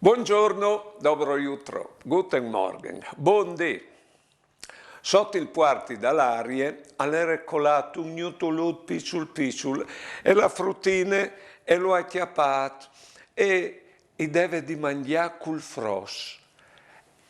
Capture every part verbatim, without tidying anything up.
Buongiorno, dobro jutro, guten Morgen, bundì. Sot il puarti da l'arie al jere colât un gnutulut piçul piçul e la frutine e lu à cjapât e i deve di mangjâ cul fros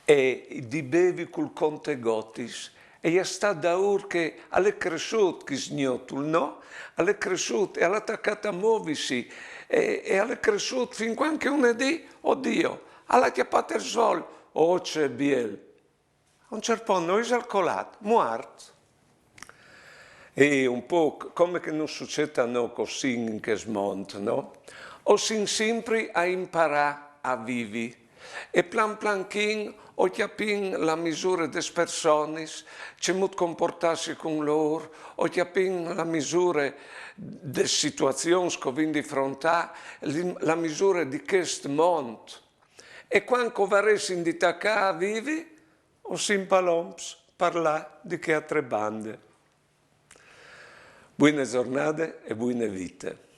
e di bevi cul contegotis. E je stât daûr che al è cressût chest gnutul, no? Al è cressût e al à tacât a movisi e, e al è cressût fin cuant che un dì, o Diu, al à cjapât il svol, oh ce biel! A un ciert pont no isal colât, muart. E un pôc come che nus sucêt a nô che o sin in chest mont, no? O sin simpri a imparâ a vivi. E plan planchin o cjapìn la misure des personis, cemût compuartâsi cun lôr, o cjapìn la misure des situazions che o vin di frontâ, la misure di chest mont. E cuant che o varessin di tacâ a vivi, o sin palonts par lâ di chê altre bande. Buine zornade e buine vite.